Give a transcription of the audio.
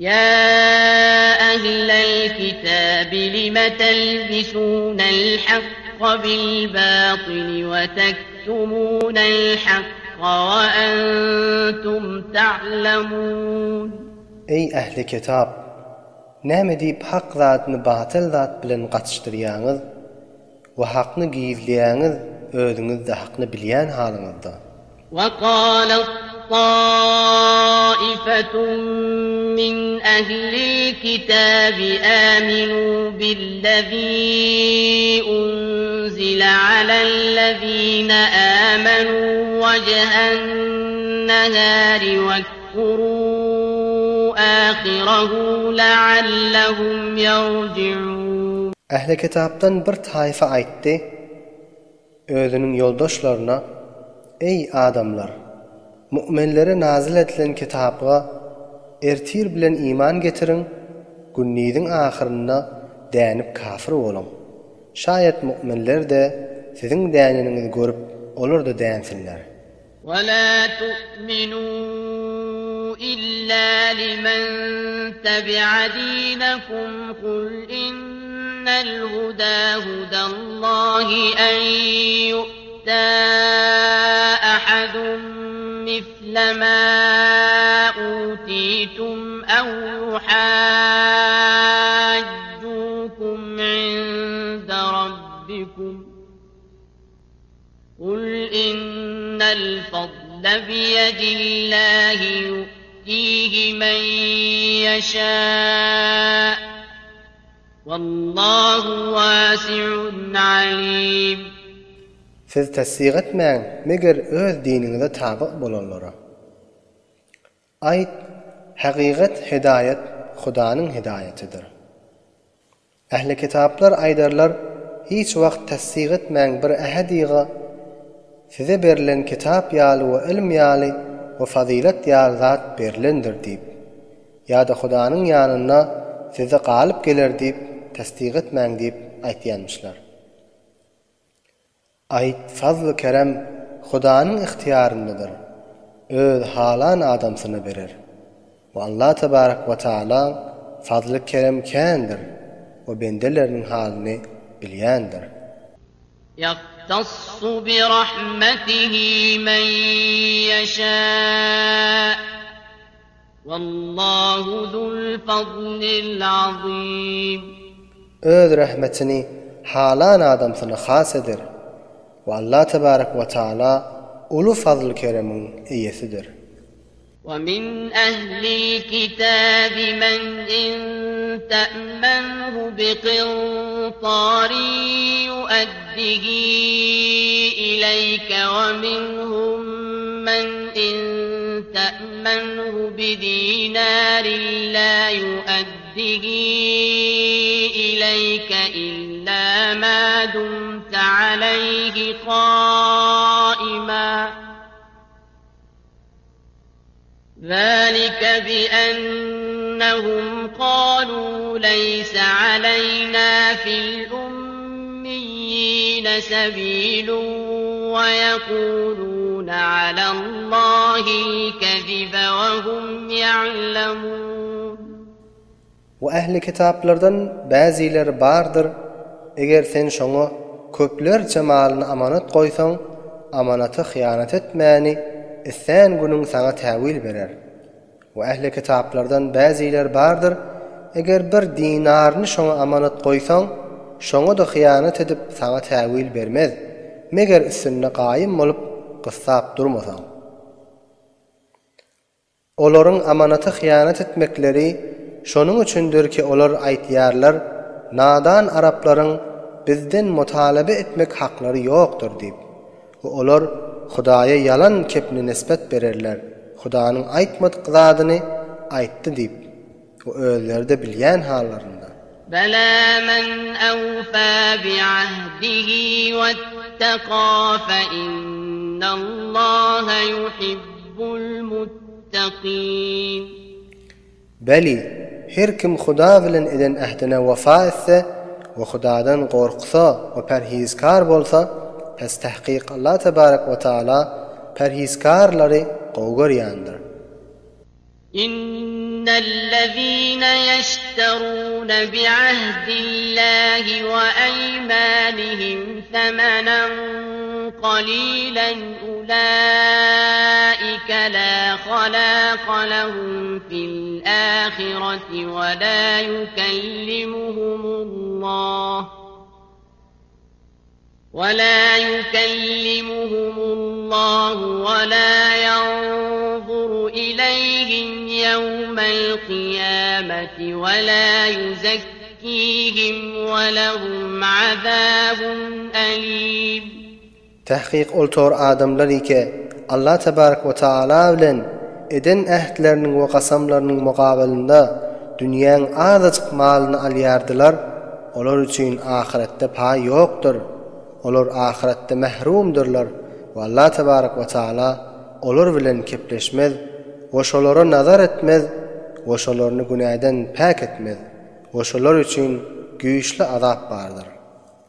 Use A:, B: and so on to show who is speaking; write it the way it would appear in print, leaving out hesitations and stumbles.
A: Ýa ehlel kitabi lime telbisunel hakka bil batyli we tektumunel hakka we entum ta'lemun.
B: Eý ähli kitap! Näme diýip hak zadyny batyl zat bilen gatyşdyrýaňyz we hakny gizleýäňiz özüňiz-de hakny bilýän halyňyzda?
A: وقالت طائفة من أهل الكتاب آمنوا بالذي أنزل على الذين آمنوا وجه النهار واكفروا آخره لعلهم يرجعون.
B: Ähli kitapdan bir taýfa aýtdy, Özüniň ýoldaşlaryna, Eý, adamlar! Mu'minlere nazyl edilen kitapga ertir bilen iman getiriň, gündiziň ahyrynda dänip kafir boluň. Şaýat mu'minler-de siziň däneniňizi görüp, olar-da dänsinler.
A: وَلَا تُؤْمِنُوا إِلَّا لِمَن تَبِعَ دِينَكُمْ قُلْ إِنَّ الْهُدَىٰ هُدَى اللَّهِ أَن يُؤْتَىٰ أَحَدٌ مِّثْلَ مَا أُوتِيتُمْ أَوْ يُحَاجُّوكُمْ عِندَ رَبِّكُمْ ۗ قُلْ إِنَّ الْفَضْلَ بِيَدِ اللَّهِ يُؤْتِيهِ مَن يَشَاءُ ۗ وَاللَّهُ وَاسِعٌ عَلِيمٌ.
B: Siz tassyk etmäň, meger öz diniňize taby bolanlara. Aýt, Hakykat hidaýat Hudanyň hidaýatydyr. Ähli kitaplar aýdarlar, Hiç wagt tassyk etmäň bir ähediga size berlen kitap ýaly we ylm ýaly we fazylat ýaly zat berlendir diýip. Ýa-da Hudanyň ýanynda size galyp geler diýip tassyk etmäň diýip aýtýanmyşlar. Aýt, Fazly-kerem Hudanyň ygtyýaryndadyr, öz halan adamsyna berer. We Allah tebarek we taalaň fazly-kerem kändir we bendeleriniň halyny bilýändir.
A: Ýahtassu birahmetihi men ýeşâ. Wallahu zul fadlil azim.
B: Öz rehmetini halan adamsyna has eder we Allah tebarek we taala uly fazl-keremiň eýesidir.
A: We min ehlil kitabi men in te'menhu biqintarin yu'addihi ileyke we minhum men in تأمنه بدينار لا يؤده إليك إلا ما دمت عليه قائما ذلك بأنهم قالوا ليس علينا في الأميين سبيل ويقولون على الله الكذب وهم يعلمون.
B: We ähli kitaplardan bäzileri bardyr, eger sen şoňa köplerçe malyny amanat goýsaň, amanata hyýanat etmäni islän günüň saňa täwil berer. We ähli kitaplardan bäzileri bardyr, eger bir dinaryny şoňa amanat goýsaň, şoňa-da hyýanat edip saňa täwil bermez, meger üstünde gaýym bolup gyssap durmasaň. Olaryň amanata hyýanat etmekleri şonuň üçindir ki olar aýtýarlar, Nadan araplaryň bizden mutalebe etmek haklary ýokdur diýip. We olar Hudaýa ýalan kepni nisbet bererler, Hudanyň aýtmadyk zadyny aýtdy diýip. We özleri-de bilýän hallarynda.
A: Bela men awfa bi'ahdihi wattaka fe innallaha yuhibbul muttaqin.
B: Beli, her kim Huda bilen eden ähdine wefa etse we Hudadan gorksa we perhizkar bolsa, pes tahkyk Allah tebarek we taala perhizkarlary gowy görýändir.
A: Inna. Innellezine yeşterune bi'ahdillahi ve eymanihim semenen qalilen ulaike la halaka lehum fil ahireti ve la yukellimuhumullah ولا يكلمهم الله ولا ينظر إليهم يوم القيامة ولا يزكيهم ولهم عذاب أليم
B: Tahkyk ol tor adamlar ike Allah tebarek we taala bilen eden ähtleriniň we kasamlarynyň mukabylynda dünýäň azajyk malyny alýardylar, olar üçin ahyretde paý ýokdur. Olar ahyretde mährumdyrlar we Allah tebarek we taala olar bilen kepleşmez we şolara nazar etmez we şolaryny günäden päk etmez we şolar üçin güýçli azap bardyr.